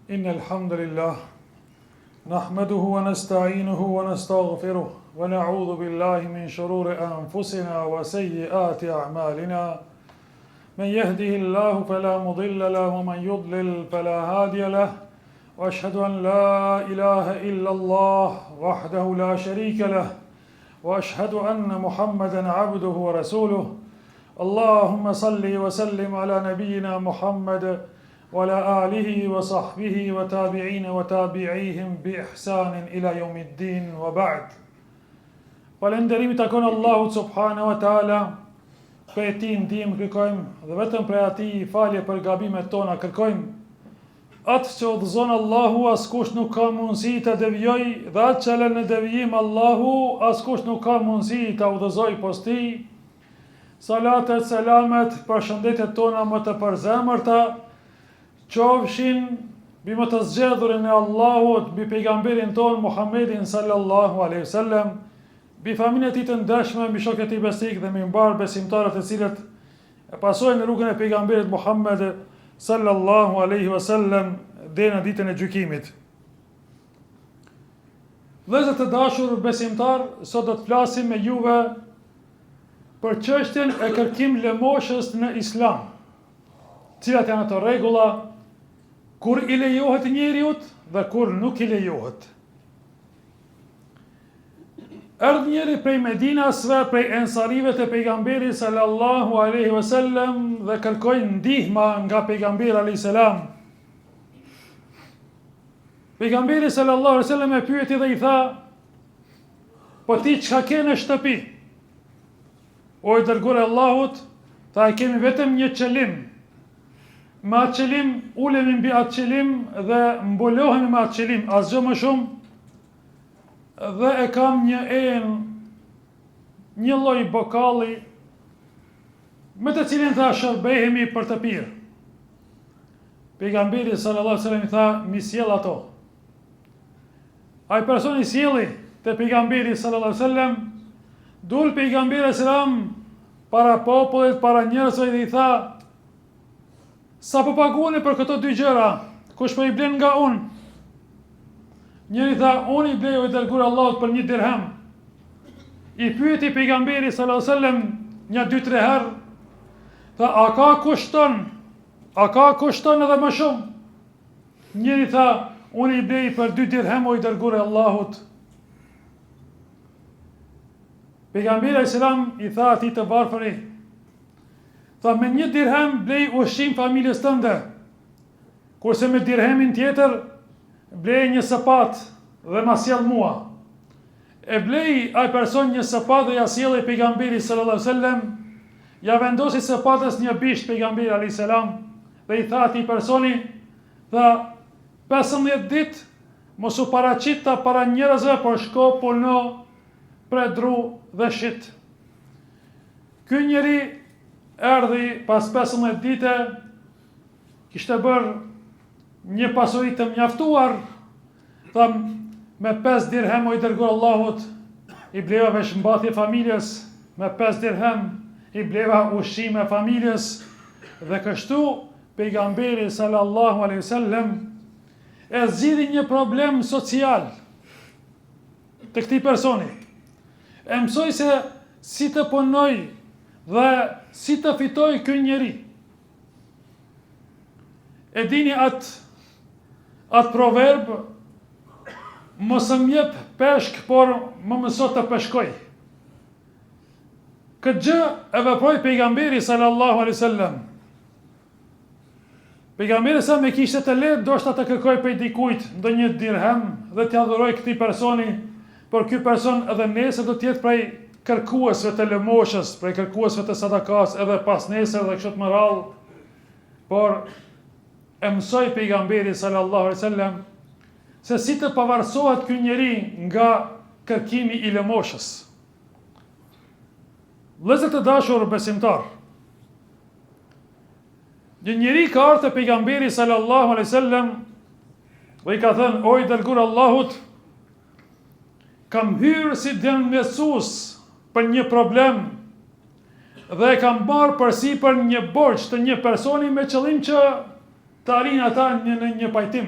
إن الحمد لله نحمده ونستعينه ونستغفره ونعوذ بالله من شرور أنفسنا وسيئات أعمالنا من يهده الله فلا مضل له ومن يضلل فلا هادي له وأشهد أن لا إله إلا الله وحده لا شريك له وأشهد أن محمدا عبده ورسوله اللهم صل وسلم على نبينا محمد وعلى آله وصحبه وتابعين وتابعيهم بإحسان إلى يوم الدين وبعد Falënderimi takon Allahut subhanahu wa taala, prej tij ndihmë kërkojmë dhe vetëm prej atij falje për gabimet tona kërkojmë. Atë që udhëzon Allahu askush nuk ka mundësi ta devijojë dhe atë që lë në devijim Allahu askush nuk ka mundësi ta udhëzojë pos tij. Salatet, selamet, përshëndetjet tona më të përzemërta, qofshin mbi më të zgjedhurin e Allahut, mbi pejgamberin tonë Muhammedin sallallahu alaihi wasallam, mbi familjen e tij të ndershme, mbi shokët e tij besnikë dhe mbi mbarë besimtarët të cilët e pasojnë rrugën e pejgamberit Muhammed sallallahu alaihi wasallam deri në ditën e gjykimit. Vëllezër të dashur besimtarë, sot do të flasim me juve për çështjen e kërkim lëmoshës në Islam. Cilat janë ato rregulla kur i lejohet njeriut dhe kur nuk i lejohet. Erdh njëri prej Medinasve, prej ensarive te pejgamberi sallallahu alaihi wasallam dhe kërkoi ndihma nga pejgamberi alaihi salam. Pejgamberi sallallahu alaihi wasallam e pyeti dhe i tha: "Po ti çka ke në shtëpi?" O i dërguar i Allahut, tha e kemi vetëm një qelim. Me atë qelim ulemi mbi atë qelim dhe mbulohemi me atë qelim, asgjë më shumë. Dhe e kam një enë, një lloj bokalli me të cilin tha shërbehemi për të pirë. Pejgamberi sallallahu alaihi wasallam i tha, "M'i sjell ato." Ai person i sjelli te pejgamberi sallallahu alaihi wasallam, dul pejgamberi alaihi salam para popullit, para njerëzve dhe i tha, "Sa po paguani për këto dy gjëra? Kush po i blen nga unë?" Njëri tha, "Unë i blej o i dërguar i Allahut për një dirhem." I pyeti pejgamberi sallallahu alaihi wasallam nja dy tre herë, tha, "A ka kush shton A ka kush shton edhe më shumë? Njëri tha, unë i blej për dy dirhem o i dërguar i Allahut. Pejgamberi alejhi selam i tha atij të varfëri, tha me një dirhem blej ushqim familjes tënde, kurse me dirhemin tjetër blej një sëpatë dhe ma sjell mua. E blei ai person një sëpatë dhe ia sjelli pejgamberit sallallahu alejhi wasallam, ia vendosi sëpatës një bisht pejgamberi alejhi selam dhe i tha atij personi, tha 15 ditë mos u paraqit para njerëzve, por shko puno pre dru dhe shit. Ky njeri erdhi pas 15 dite, kishte bërë një pasuri të mjaftuar, Tha, me 5 dirhem o i dërguar Allahut, i bleva veshmbathje familjes, me 5 dirhem i bleva ushqime familjes, dhe kështu pejgamberi sallallahu alaihi wasallam e zgjidhi një problem social të këtij personi. E mësoi se si të punojë dhe si të fitojë ky njeri. E dini atë atë proverb mos më jep peshk, por më mëso të peshkoj. Këtë gjë e veproi pejgamberi sallallahu alaihi wasallam. Pejgamberi sa e kishte të lehtë ndoshta të kërkojë prej dikujt ndonjë dirhem dhe t'ia dhurojë këtij personi, por ky person edhe nesër do të jetë prej kërkuesve të lëmoshës, prej kërkuesve të sadakas edhe pasnesër dhe kështu me radhë. Por e mësoi pejgamberi sallallahu alaihi wasallam se si të pavarësohet ky njeri nga kërkimi i lëmoshës. Vëllezër të dashur besimtarë, një njeri ka ardhur te pejgamberi sallallahu alaihi wasallam dhe i ka thënë: "O i dërguar Allahut, Kam hyrë si ndërmjetësues për një problem dhe e kam marrë përsipër një borxh të një personi me qëllim që të arrijnë ata një në një pajtim.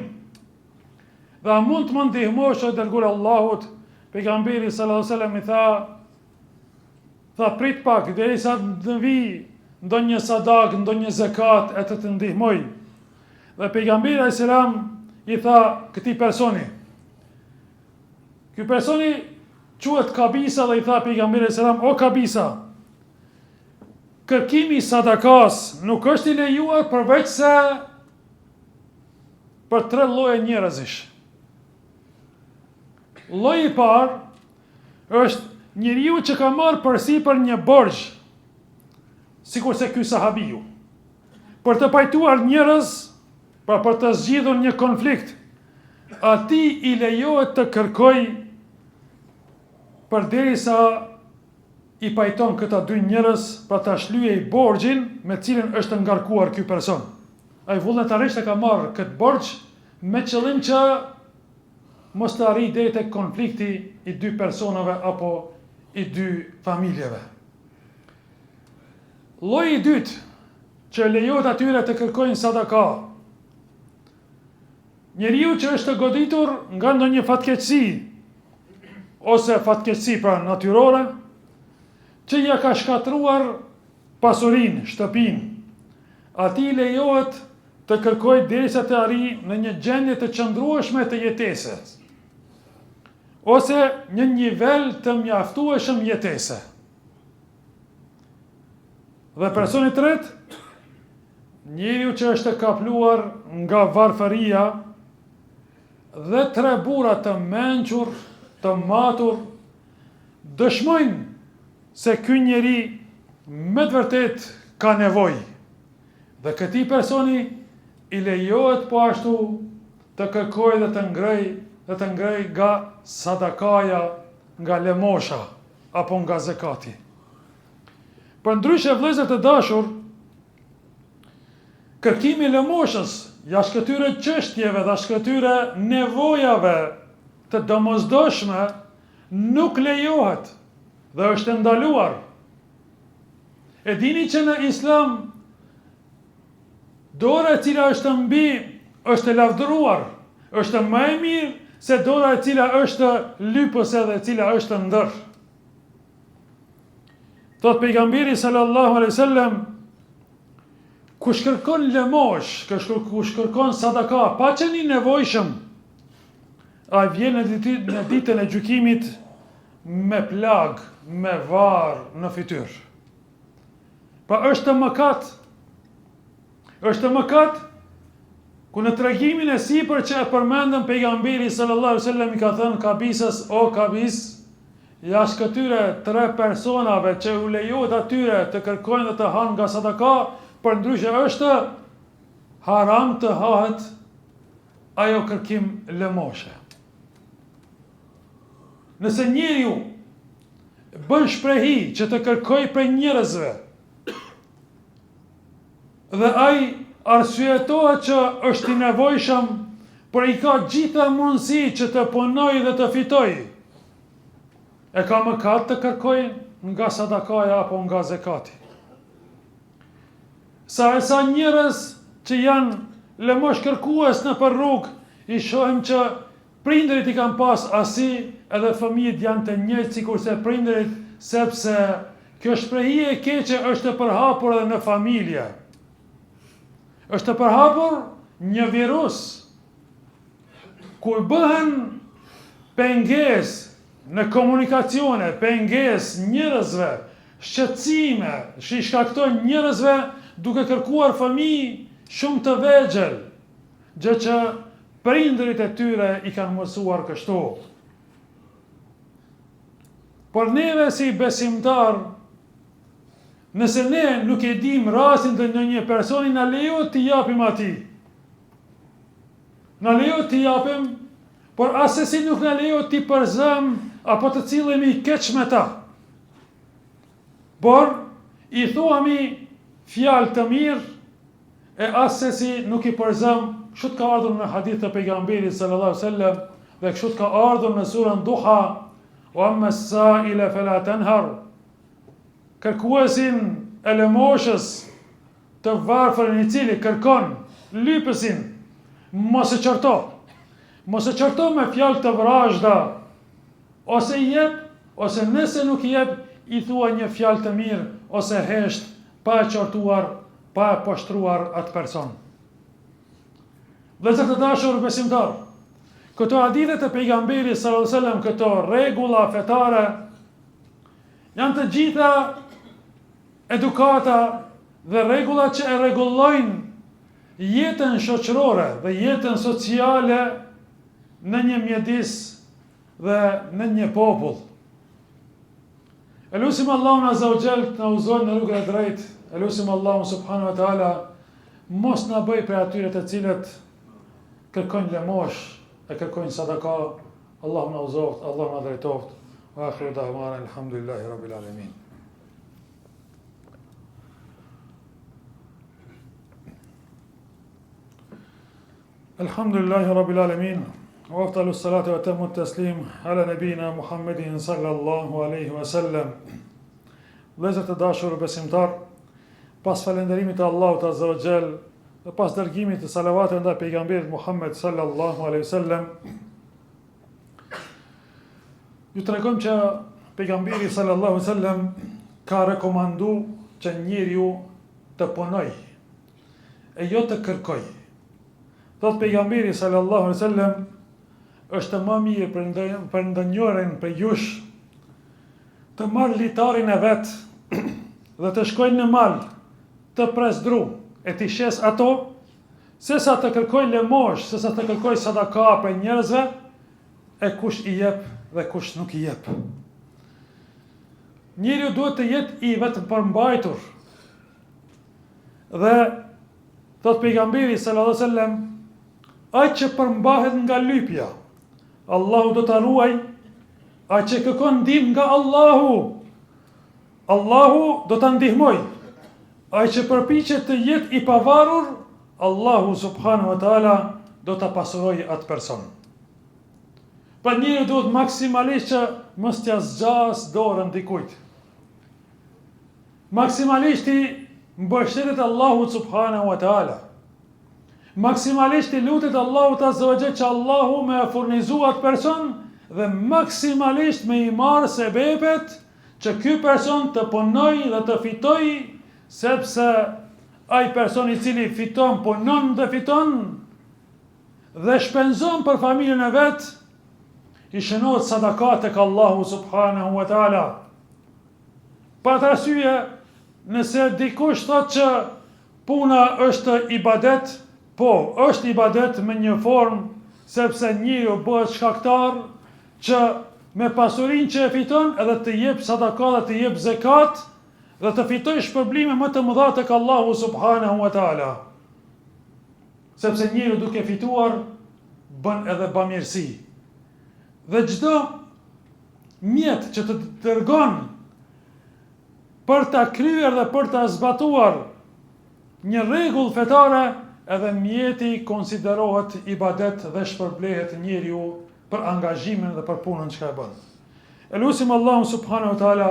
Dhe a mund të më ndihmosh o i dërguar i Allahut? Pejgamberi sallallahu alajhi wasallam i tha, tha prit pak derisa të vijë ndonjë sadak, ndonjë zekat e të të ndihmoj. Dhe pejgamberi alajhi selam i tha këtij personi. Ky personi quhet Kabisa dhe i tha pejgamberi alajhi selam, o Kabisa, kërkimi i sadakas nuk është i lejuar përveç se për tre lloje njerëzish. Lloji i parë është njeriu që ka marrë përsipër një borxh, sikurse ky sahabiu, për të pajtuar njerëz, pra për të zgjidhur një konflikt, atij i lejohet të kërkojë përderisa i pajton këta dy njerëz, pra ta shlyejë borxhin me cilin është ngarkuar ky person. Ai vullnetarisht e ka marrë këtë borxh me qëllim që mos të arrijë deri tek konflikti i dy personave apo i dy familjeve. Lloji i dytë që lejohet atyre të kërkojnë sadaka. Njeriu që është goditur nga ndonjë fatkeqësi ose fatkeqësi pra natyrore, që ia ka shkatërruar pasurinë, shtëpinë, atij i lejohet të kërkojë derisa të arrijë në një gjendje të qëndrueshme të jetesës, ose një nivel të mjaftueshëm jetese. Dhe personi i tretë, njeriu që është kapluar nga varfëria dhe tre burra të mençur, të matur, dëshmojnë se ky njeri me të vërtetë ka nevojë. Dhe këtij personi i lejohet po ashtu të kërkojë dhe të ngrejë dhe të ngrejë nga sadakaja, nga lëmosha apo nga zekati. Përndryshe vëllezër të dashur, kërkimi i lëmoshës jashtë këtyre çështjeve dhe jashtë këtyre nevojave të domosdoshme nuk lejohet dhe është e ndaluar. E dini që në Islam dora e cila është mbi është e lavdëruar, është më e mirë se dora e cila është lypëse dhe e cila është ndër. Thotë pejgamberi sallallahu alaihi wasallam kush kërkon lëmoshë, kush kërkon sadaka, pa qenë i nevojshëm, ai vjen në, ditë, në ditën e gjykimit me plagë, me varrë në fytyrë. Pra është mëkat, është mëkat, ku në tregimin e sipër që e përmendëm pejgamberi sallallahu alaihi wasallam i ka thënë Kabisës, o Kabis, Jashtë këtyre tre personave që u lejohet atyre të kërkojnë dhe të hanë nga sadaka, përndryshe është haram të hahet ajo kërkim lëmoshe. Nëse njeriu bën shprehi që të kërkojë prej njerëzve dhe ai arsyetohet që është i nevojshëm, por i ka gjitha mundësi që të punojë dhe të fitojë, E ka mëkat të kërkojë nga sadakaja apo nga zekati. Sa e sa njerëz që janë lëmoshëkërkues nëpër rrugë, i shohim që prindërit i kanë pas asi edhe fëmijët janë të njëjtë sikurse prindërit, sepse kjo shprehi e keqe është e përhapur edhe në familje. Është e përhapur një virus Kur bëhen pengesë në komunikacione, pengesë njerëzve, shqetësime që i shkaktojnë njerëzve duke kërkuar fëmijë shumë të vegjël, gjë që prindërit e tyre i kanë mësuar kështu. Por neve si besimtarë, nëse ne nuk e dimë rastin të ndonjë personi, na lejohet t'i japim atij. Na lejohet t'i japim, por assesi nuk na lejohet t'i përzëmë apo të sillemi keq me ta. Por, i thuami fjalë të mirë, e assesi nuk i përzëmë, kështu ka ardhur në hadith të pejgamberit sallallahu alaihi wasallam dhe kështu ka ardhur në surën Duha, wa amma as-sa'ila fala tanhar. Kërkuesin e lëmoshës Të varfërin i cili kërkon lypësin, mos e qorto. Mos e qorto me fjalë të vrazhda, ose i jep, ose nëse nuk i jep, i thua një fjalë të mirë, ose hesht pa e qortuar, pa e poshtruar atë person. Vëllezër të dashur besimtarë, këto hadithe të pejgamberit sallallahu alajhi wasallam, këto rregulla fetare janë të gjitha edukata dhe rregulla që e rregullojnë jetën shoqërore dhe jetën sociale në një mjedis dhe në një popull. E lusim Allahun Azza wa Jall të na udhëzojë në rrugën e drejtë. E lusim Allahun Subhanahu wa Taala mos na bëj prej atyre të cilët kërkojnë lëmoshë e kërkojnë sadaka. Allahu na udhëzoftë, Allahu na drejtoftë. Wa akhiru da'wana alhamdulillahi rabbil alamin. Elhamdulillahi Rabbil Alemin, wa afdalu salatu wa tamu teslim, ala nebina Muhammedin sallallahu aleyhi wa sallam. Vëllezër të dashur besimtarë, pas falënderimit të Allahut Azza wa Jall dhe pas dërgimit të salavateve ndaj pejgamberit Muhammed sallallahu aleyhi wa sallam, ju tregojmë që pejgamberi sallallahu aleyhi wa sallam ka rekomandu që njeriu të punojë e jo të kërkojë. Thotë pejgamberi sallallahu alaihi wasallam, është më mirë për ndë, për ndonjërin prej jush të marrë litarin e vet dhe të shkojë në mal të presë dru e t'i shesë ato, sesa të kërkojë lëmoshë, sesa të kërkojë sadaka prej njerëzve, e kush i jep dhe kush nuk i jep. Njeriu duhet të jetë i vetëpërmbajtur, Dhe thotë pejgamberi sallallahu alajhi wasallam, ai që përmbahet nga lypja, Allahu do ta ruajë, ai që kërkon ndihmë nga Allahu, Allahu do ta ndihmojë. Ai që përpiqet të jetë i pavarur, Allahu subhanahu wa taala do ta pasurojë atë person. Pra njeriu duhet maksimalisht që mos t'ia zgjasë dorën dikujt. Maksimalisht t'i mbështetet Allahut subhanahu wa taala. Maksimalisht t'i lutet Allahut azza wa jall që Allahu me e furnizu atë person dhe maksimalisht me i marrë sebepet që ky person të punojë dhe të fitojë sepse ai person i cili fiton, punon dhe fiton dhe shpenzon për familjen e vet i shënohet sadaka tek Allahu subhanahu wa taala. Për atë arsye, nëse dikush thotë që puna është ibadet, po, është ibadet me një formë, sepse njeriu bëhet shkaktar që me pasurinë që e fiton edhe të jep sadaka dhe të jep zekat dhe të fitojë shpërblime më të mëdha tek Allahu subhanahu wa taala. Sepse njeriu duke fituar bën edhe bamirësi. Dhe çdo mjet që të dërgon për ta kryer dhe për ta zbatuar një rregull fetare, edhe mjeti konsiderohet ibadet dhe shpërblehet njeriu për angazhimin dhe për punën çka e bën. E lusim Allahun subhanahu wa taala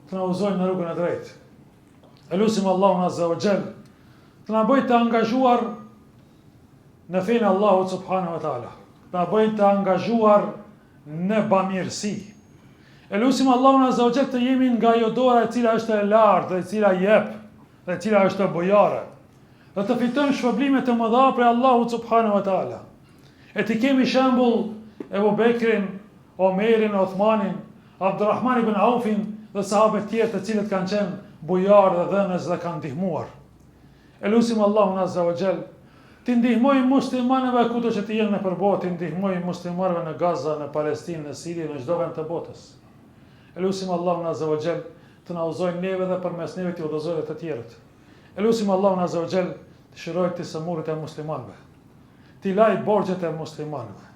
të na udhëzojë në rrugën e drejtë. E lusim Allahun azza wa jall të na bëjë të angazhuar në fenë e Allahut subhanahu wa taala. Të na bëjë të angazhuar në bamirësi. E lusim Allahun Azza wa Jall të jemi nga ajo dora e cila është e lartë dhe e cila jep dhe e cila është bujare. Dhe të fitojmë shpërblime të mëdha prej Allahut subhanahu wa taala. E t'i kemi shembull Ebu Bekrin, Omerin, Othmanin, Abdurrahman ibn Aufin dhe sahabët tjerë të cilët kanë qenë bujarë dhe dhënës dhe kanë ndihmuar. E lusim Allahun Azza wa Jall t'i ndihmojë muslimanëve kudo që të jenë nëpër botë, t'i ndihmojë muslimanëve në Gaza, në Palestinë, në Siri, në çdo vend të botës. E lusim Allahun Azza wa Jall të na udhëzojë neve dhe përmes neve t'i udhëzojë edhe të tjerët. E lusim Allahun Azza wa Jall të shërojë të sëmurët e muslimanëve, t'i lajë borxhet e muslimanëve,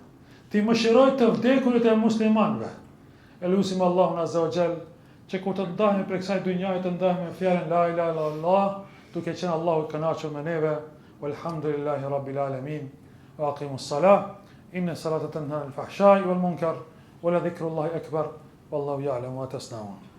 t'i mëshirojë të vdekurit e muslimanëve. E lusim Allahun Azza wa Jall që kur të ndahemi prej kësaj dynjaje të ndahemi me fjalën la ilaha illallah, duke qenë Allahu i kënaqur me neve, walhamdulillahi rabbil alamin, wa aqimus salah, inna salata tanha anil fahsha'i wal munkar, wa la dhikrullahi akbar, wallahu ya'lamu ma tasnaun.